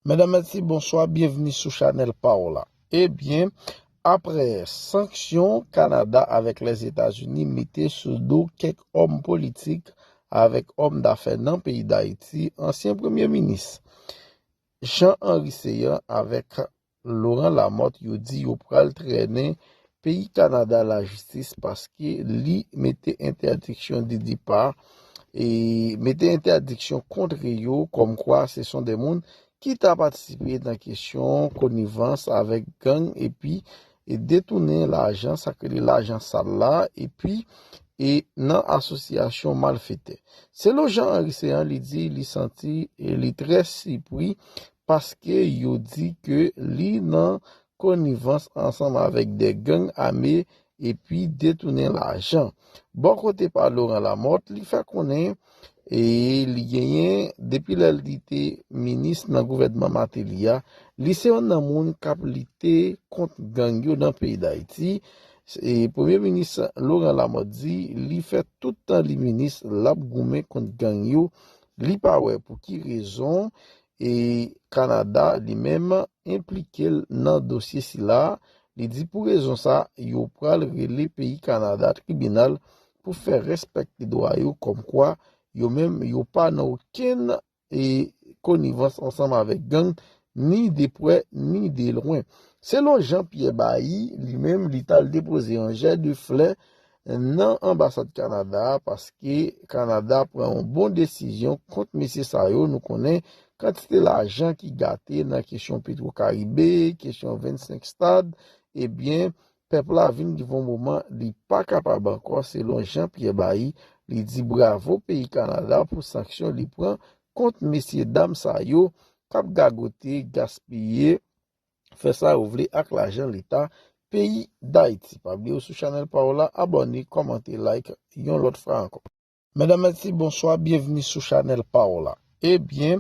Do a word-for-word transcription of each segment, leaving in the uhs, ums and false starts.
Medam, mesye, bonswa, byenvni sou chanèl pa w la. Ebyen, aprè sanksyon Kanada avèk Lèzetazini mete sou do kèk òm politik avèk òm dafè nan peyi Dayiti, ansyen premye minis Jean Henry Céant avèk Laurent Lamothe, yo di yo pral trennen peyi Kanada lajistis paske li mete entèdiksyon de depa e mete entèdiksyon kont yo, kòmkwa se son de moun ki ta patisipe nan kesyon konivans avèk gang epi e detounen lajan, sa k rele lajan sal la, epi e nan asosyasyon malfetè. Selon Jean Henry Céant, li di li santi e li trè sipri paske yo di ke li nan konivans ansanm avèk de gang ame epi detounen lajan. Bò kote pa Laurent Lamothe, li fè konnen e li genyen, depi lè li te minis nan gouvènman Martelly a, li se youn nan moun k ap lite kont gang yo nan peyi Dayiti. E Premye Minis Laurent Lamothe di li fè tout tan li minis, l ap goumen kont gang yo. Li pa wè pou ki rezon e Kanada li menm enplike l nan dosye sila. Li di pou rezon sa, yo pral rele peyi Kanada tribinal pou fè respekte dwa yo, kòmkwa yo menm yo pa nan okenn e konivans ansanm avèk gang, ni de prè, ni de lwen. Selon Jean Pierre Bailly, li menm, li t al depoze yon jè de flè nan anbasad Kanada a, paske Kanada pran yon bon desizyon kont mesye sa yo. Nou konnen kantite lajan ki gate nan kesyon Petro Caribe, kesyon vennsenk stad, ebyen, pèp la vin rive yon moman li pa kapab ankò, selon Jean Pierre Bailly. Li di bravo peyi Kanada pou sanksyon li pran kont mesye dam sa yo k ap gagote, gaspiye, fè sa yo vle ak lajan leta peyi Dayiti. Pa bliye w sou chanèl pa w la, abòne, kòmante, like yon lòt fwa ankò. Medam, mesye, bonswa, byenvni sou chanèl pa w la. Ebyen,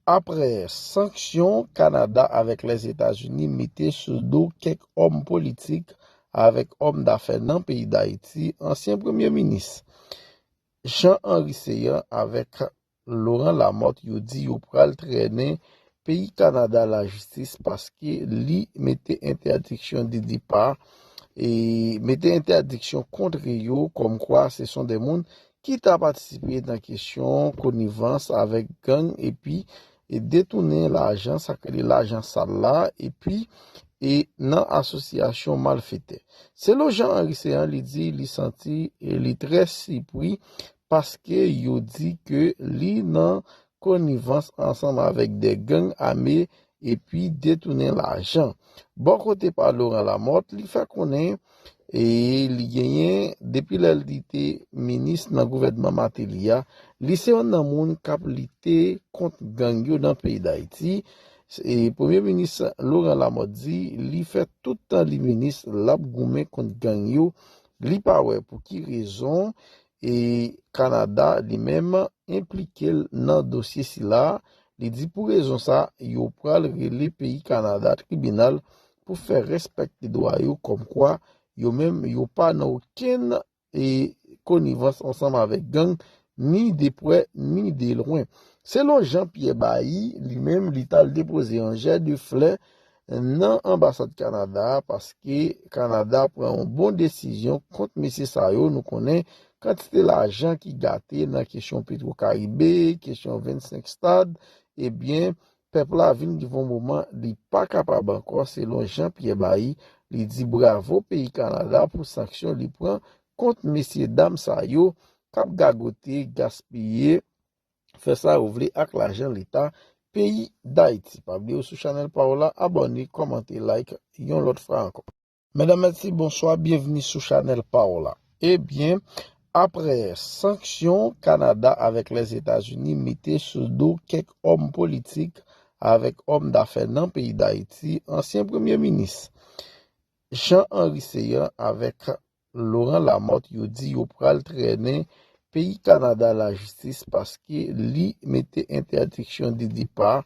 aprè sanksyon Kanada avèk Lèzetazini mete sou do kèk òm politik avèk òm dafè nan peyi Dayiti, ansyen premye minis Jean Henry Céant avèk Laurent Lamothe, yo di yo pral trennen peyi Kanada lajistis paske li mete entèdiksyon de depa e mete entèdiksyon kont yo, kòmkwa se son de moun ki ta patisipe nan kesyon konivans avèk gang epi e detounen lajan, sa k rele lajan sal la, epi e nan asosyasyon malfetè. Selon Jean Henry Céant, li di li santi e li trè sipri paske yo di ke li nan konivans ansanm avèk de gang ame epi detounen lajan. Bò kote pa Laurent Lamothe, li fè konnen e li genyen, depi lè li te minis nan gouvènman Martelly a, li se youn nan moun k ap lite kont gang yo nan peyi Dayiti. E Premye Minis Laurent Lamothe di li fè tout tan li minis, l ap goumen kont gang yo. Li pa wè pou ki rezon e Kanada li menm enplike l nan dosye sila. Li di pou rezon sa, yo pral rele peyi Kanada tribinal pou fè respekte dwa yo, kòmkwa yo menm yo pa nan okenn e konivans ansanm avèk gang, ni de prè, ni de lwen. Selon Jean Pierre Bailly, li menm, li t al depoze yon jè de flè nan anbasad Kanada a, paske Kanada pran yon bon desizyon kont mesye sa yo. Nou konnen kantite lajan ki gate nan kesyon Petro Caribe, kesyon vennsenk stad, ebyen, pèp la vin rive yon moman li pa kapab ankò, selon Jean Pierre Bailly. Li di bravo peyi Kanada pou sanksyon li pran kont mesye dam sa yo k ap gagote, gaspiye, fè sa yo vle ak lajan leta peyi Dayiti. Pa bliye w sou chanèl pa w la, abòne, kòmante, like yon lòt fwa ankò. Medam, mesye, bonswa, byenvni sou chanèl pa w la. Ebyen, aprè sanksyon Kanada avèk Lèzetazini mete sou do kèk òm politik avèk òm dafè nan peyi Dayiti, ansyen premye minis Jean Henry Céant avèk Laurent Lamothe, yo di yo pral trennen peyi Kanada lajistis paske li mete entèdiksyon de depa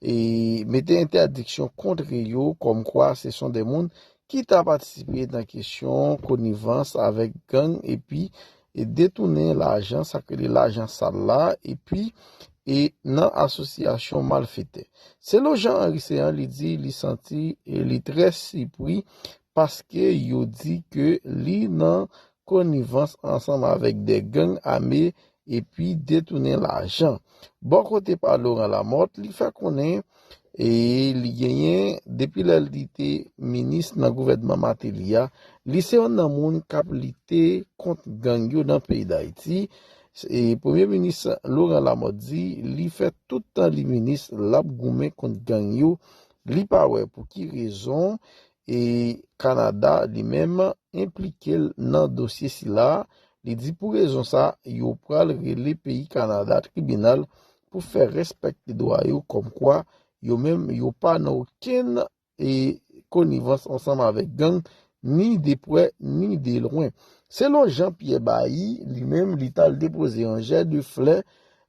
e mete entèdiksyon kont yo, kòmkwa se son de moun ki ta patisipe nan kesyon konivans avèk gang epi e detounen lajan, sa k rele lajan sal la, epi e nan asosyasyon malfetè. Selon Jean Henry Céant, li di li santi e li trè sipri paske yo di ke li nan konivans ansanm avèk de gang ame epi detounen lajan. Bò kote pa Laurent Lamothe, li fè konnen e li genyen, depi lè li te minis nan gouvènman Martelly a, li se youn nan moun k ap lite kont gang yo nan peyi Dayiti. E Premye Minis Laurent Lamothe di li fè tout tan li minis l ap goumen kont gang yo. Li pa wè pou ki rezon e Kanada li menm enplike l nan dosye sila. Li di pou rezon sa, yo pral rele peyi Kanada tribinal pou fè respekte dwa yo, kòmkwa yo menm yo pa nan okenn e konivans ansanm avèk gang, ni de prè, ni de lwen. Selon Jean Pierre Bailly, li menm, li t al depoze yon jè de flè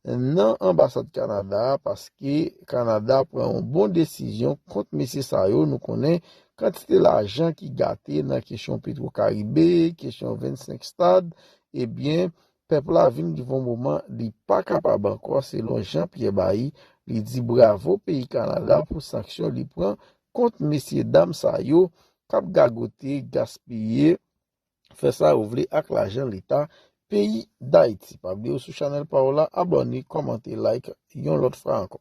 nan anbasad Kanada a, paske Kanada pran yon bon desizyon kont mesye sa yo. Nou konnen kantite lajan ki gate nan kesyon Petro Caribe, kesyon vennsenk stad, ebyen, pèp la vin rive yon moman li pa kapab ankò, selon Jean Pierre Bailly. Li di bravo peyi Kanada pou sanksyon li pran kont mesye dam sa yo k ap gagote, gaspiye, fè sa yo vle ak lajan leta peyi Dayiti. Pa bliye w sou chanèl pa w la, abòne, kòmante, like yon lòt fwa ankò.